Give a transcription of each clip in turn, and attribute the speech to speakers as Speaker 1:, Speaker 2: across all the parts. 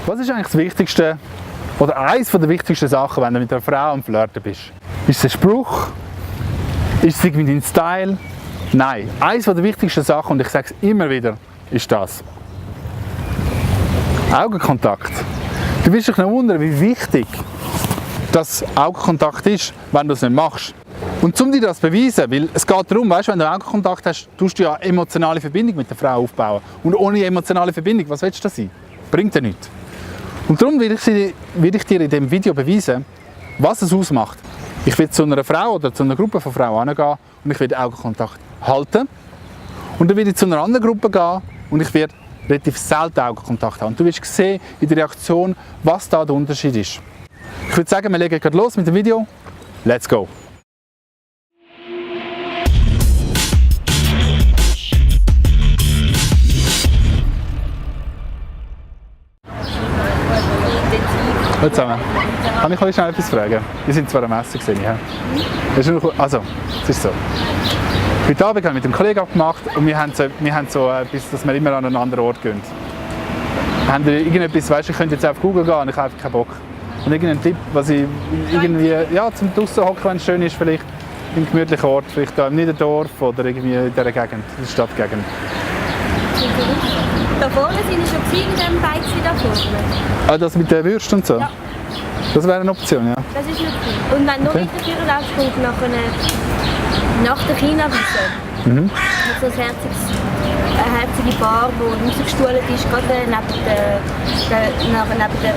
Speaker 1: Was ist eigentlich das Wichtigste oder eines der wichtigsten Sachen, wenn du mit einer Frau am Flirten bist? Ist es ein Spruch? Ist es irgendwie dein Style? Nein, eines der wichtigsten Sachen, und ich sage es immer wieder, ist das. Augenkontakt. Du wirst dich noch wundern, wie wichtig das Augenkontakt ist, wenn du es nicht machst. Und um dir das zu beweisen, weil es geht darum, weißt, wenn du Augenkontakt hast, tust du ja emotionale Verbindung mit der Frau aufbauen. Und ohne emotionale Verbindung, was willst du da sein? Bringt dir nichts. Und darum will ich dir in diesem Video beweisen, was es ausmacht. Ich werde zu einer Frau oder zu einer Gruppe von Frauen hingehen und ich werde Augenkontakt halten. Und dann werde ich zu einer anderen Gruppe gehen und ich werde relativ selten Augenkontakt haben. Und du wirst sehen in der Reaktion, was da der Unterschied ist. Ich würde sagen, wir legen gerade los mit dem Video. Let's go! Hallo zusammen. Kann ich euch schnell etwas fragen? Wir sind zwar am Essen gesehen, ja? Also, es ist so. Heute Abend haben wir mit dem Kollegen abgemacht und wir haben so etwas, dass wir immer an einen anderen Ort gehen. Haben ihr irgendetwas, weißt du, ich könnte jetzt auf Google gehen und ich habe einfach keinen Bock. Und irgendeinen Tipp, was ich irgendwie, ja, zum draussen hocken, wenn es schön ist, vielleicht in einem gemütlichen Ort, vielleicht hier im Niederdorf oder irgendwie in dieser Gegend, in der Stadtgegend.
Speaker 2: Da vorne sind wir schon in diesem Beizen da vorne.
Speaker 1: Ah, das mit den Würsten und so?
Speaker 2: Ja.
Speaker 1: Das wäre eine Option, ja.
Speaker 2: Das ist nicht gut. Und wenn du mit der Tür laufst, kommt nach der China-Wiese. Mit so eine herzige Bar, wo rausgestuhlt ist, gerade neben der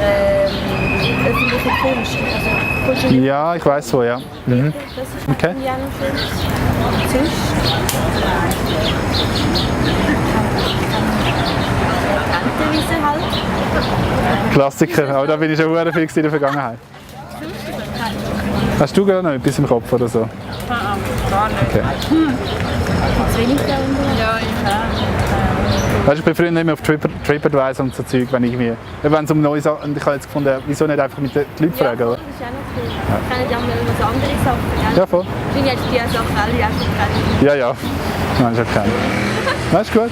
Speaker 2: öffentlichen Kunst.
Speaker 1: Ja, ich weiss wo, ja.
Speaker 2: Das ist
Speaker 1: okay.
Speaker 2: Ja noch schön. Sonst? Tentenwiese halt.
Speaker 1: Klassiker, aber da bin ich schon sehr fix in der Vergangenheit. Hast du gerade noch etwas im Kopf oder so?
Speaker 3: Gar nicht.
Speaker 1: Okay.
Speaker 2: Zu wenig da unten?
Speaker 3: Ja, ich kann.
Speaker 1: Weißt, ich bin früher immer auf TripAdvisor und so Zeug, wenn es um neue Sachen, und ich habe jetzt gefunden, wieso nicht einfach mit den Leuten fragen, oder?
Speaker 2: Das ist auch noch cool. Ich kenne ja mal andere Sachen.
Speaker 1: Ja, voll.
Speaker 2: Ich bin jetzt die Sachen alle auch schon kennen.
Speaker 1: Ja, ja. Nein, schon kennen. Das ist gut.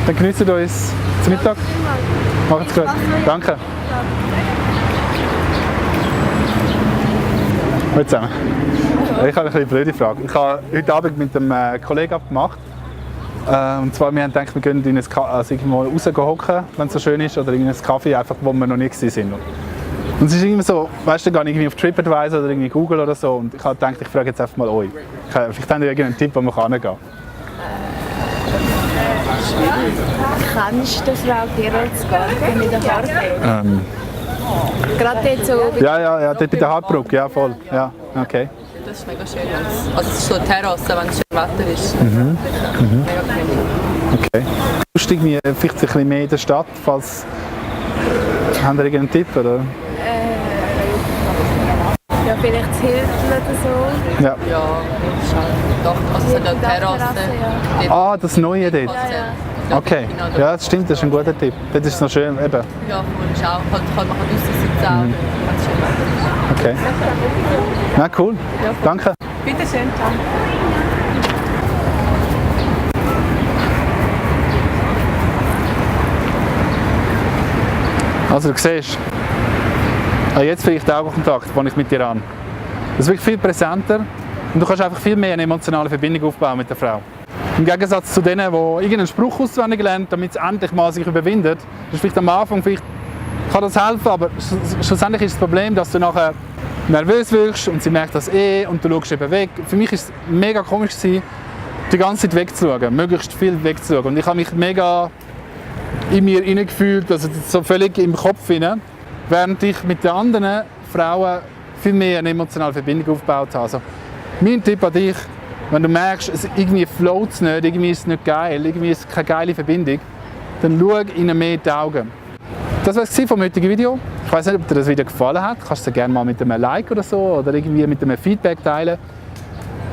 Speaker 1: Dann genießt ihr uns zum Mittag. Macht's gut. Danke. Hallo zusammen. Ich habe eine blöde Frage. Ich habe heute Abend mit einem Kollegen abgemacht. Und zwar, wir haben gedacht, wir gehen in irgendwo raushocken, wenn es so schön ist, oder in einen Kaffee, einfach, wo wir noch nie waren. Und es ist irgendwie so, weißt du, gehe ich irgendwie auf TripAdvisor oder irgendwie Google oder so, und ich habe gedacht, ich frage jetzt einfach mal euch. Vielleicht habt ihr irgendeinen Tipp, wo man hingehen kann.
Speaker 2: Kennst du das Frau Geroldsgarten in der Haarbrücke? Gerade dort so...
Speaker 1: Ja, dort bei der Haarbrücke, ja voll. Ja, okay.
Speaker 3: Das ist mega schön. Also es ist so eine Terrasse, wenn es schön Wetter ist. Mega cool.
Speaker 1: Okay. Lustig, vielleicht ein bisschen mehr in der Stadt, falls... Haben Sie irgendeinen Tipp, oder?
Speaker 2: Ja, vielleicht das Hilton oder so.
Speaker 1: Ja.
Speaker 3: Ja, doch. Also es hat ja eine Terrasse.
Speaker 2: Ja.
Speaker 1: Ah, das Neue dort?
Speaker 3: Ja.
Speaker 1: Okay. Ja, das stimmt, das ist ein guter Tipp. Dort ist es noch schön, eben.
Speaker 3: Ja, und ist auch, man kann draussen sitzen auch. Ganz schön.
Speaker 1: Okay. Na cool.
Speaker 3: Ja.
Speaker 1: Danke.
Speaker 3: Bitte schön, ciao.
Speaker 1: Also du siehst, jetzt vielleicht Augenkontakt, den ich mit dir an. Das ist wirklich viel präsenter und du kannst einfach viel mehr eine emotionale Verbindung aufbauen mit der Frau. Im Gegensatz zu denen, die irgendeinen Spruch auswendig lernen, damit es endlich mal sich überwindet. Das ist vielleicht am Anfang, vielleicht kann das helfen, aber schlussendlich ist das Problem, dass du nachher nervös wirkst und sie merkt das und du schaust eben weg. Für mich war es mega komisch, die ganze Zeit wegzuschauen, möglichst viel wegzuschauen. Und ich habe mich mega in mir hineingefühlt, also so völlig im Kopf hinein, während ich mit den anderen Frauen viel mehr eine emotionale Verbindung aufgebaut habe. Also, mein Tipp an dich, wenn du merkst, irgendwie float es nicht, irgendwie ist es nicht geil, irgendwie ist es keine geile Verbindung, dann schau ihnen mehr in die Augen. Das war es vom heutigen Video. Ich weiß nicht, ob dir das Video gefallen hat. Kannst du gerne mal mit einem Like oder so oder irgendwie mit einem Feedback teilen.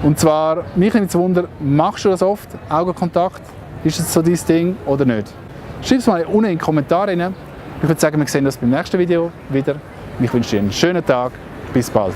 Speaker 1: Und zwar, mich nimmt es Wunder, machst du das oft, Augenkontakt? Ist es so dein Ding oder nicht? Schreib es mal unten in die Kommentare rein. Ich würde sagen, wir sehen uns beim nächsten Video wieder. Ich wünsche dir einen schönen Tag. Bis bald.